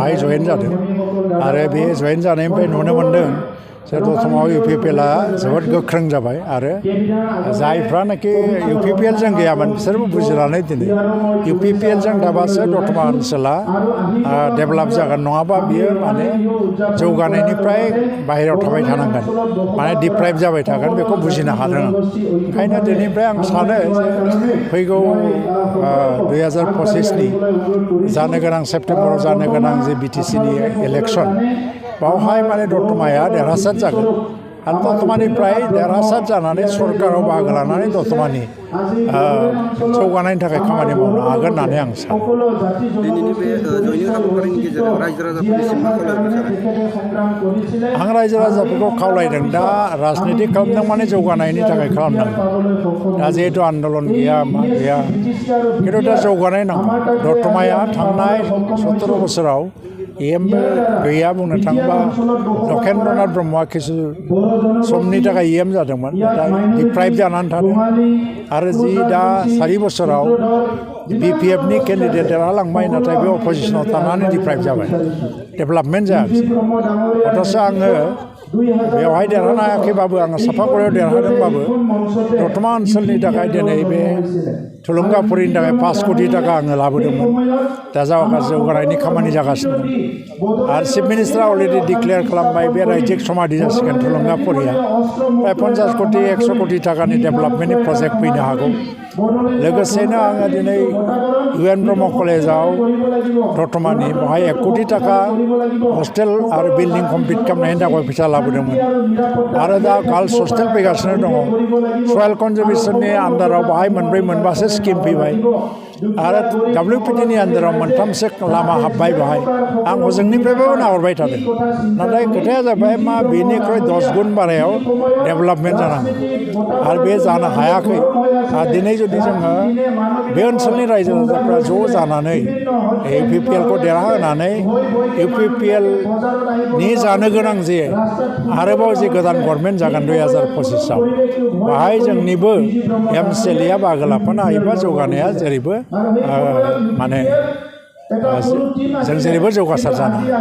बाहाय जयेन जादों आरो बे जयेन जानायनिफ्राय नुनो मोन्दों जे दतमायाव UPPL जोबोद गोख्रों जाबाय आरो जायफ्रानाखि UPPL जों गैयामोन बिसोरबो बुजिनानै दिनै UPPL जों दाबासो दतमा ओनसोला डेभेलप जागोन नङाबा बियो माने जौगानायनिफ्राय बाहेरायाव थाबाय थानांगोन माने डिप्राइभ जाबाय थागोन बेखौ बुजिनो हादों आं ओंखायनो दिनैनिफ्राय आं सानो जे फैगौ 2025 नि जानो गोनां सेप्तेम्बराव जानो गोनां जे BTC नि इलेक्सन बावहाय माने दतमाया देरहासार जागोन आरो दतमानिफ्राय देरहासार जानानै सरकाराव बाहागो लानानै दतमानि जौगानायनि थाखाय खामानि मावनो हागोन होननानै आं सानो दिनैनि बे जयनिं हाबाफारिनि गेजेरजों रायजो राजाफोरनिसिम मा खावलायगोन आं रायजो राजाफोरखौ खावलायदों दा राजनिति खालामदों माने जौगानायनि थाखाय खालामनांगौ दा जिहेतु आन्दलन गैया मा गैया खिन्थु दा जौगानाय नांगौ दतमाया थांनाय 17 बोसोराव EMबो गैया बुंनो थाङोबा लकेन्द्रनाथ ब्रह्मआ किसु समनि थाखाय EM जादोंमोन दा डिप्राइभ जानानै थादों आरो जि दा 4 बोसोराव BPF नि केन्डिडेट देरहालांबाय नाथाय बे अपोजिसनाव थानानै डिप्राइभ जाबाय डेभेलपमेन्ट जायाखिसै अथ'स' आङो बेवहाय देरहानो हायाखैबाबो आङो साफागुरियाव देरहादोंबाबो दतमा ओनसोलनि थाखाय दिनै बे थुलुंगाफुरिनि थाखाय 5 कोटि थाखा आङो लाबोदोंमोन दा जौगानायनि खामानि जागासिनो दं आरो चिफ मिनिस्टारा अलरेडि डिक्लेयार खालामबाय बे रायजिक समाधि जासिगोन थुलुंगाफुरिया प्राय 50 कोटि 100 कोटि थाखानि डेभेलपमेन्टनि प्रजेक्ट फैनो हागौ लोगोसेनो आङो दिनै UN ब्रह्म कलेजाव दतमानि बेवहाय 1 कोटि थाखा हस्टेल आरो बिल्डिं कमप्लिट खालामनायनि थाखाय फैसा लाबोदोंमोन आरो दा गार्लस हस्टेल फैगासिनो दङ सयेल कनजारभेसननि आन्डाराव बाहाय मोनब्रै मोनबासो स्किम फैबाय आरो WPT नि आन्डाराव मोनथामसो लामा हाबबाय बाहाय आं हजोंनिफ्रायबो नाहरबाय थादों नाथाय खोथाया जाबाय मा बेनिख्रुइ 10 गुन बारायाव डेभेलपमेन्ट जानांगौ आरो बे जानो हायाखै दिनै जुदि जोङो बे ओनसोलनि रायजो राजाफ्रा ज' जानानै UPPL खौ देरहाहोनानै UPPL नि जानो गोनां जे आरोबाव जे गोदान गभर्नमेन्ट जागोन 2025 आव बाहाय जोंनिबो MCLA आ बाहागो लाफानो हायोबा जौगानाया जेरैबो माने जों जेरैबो जौगासार जानो हायो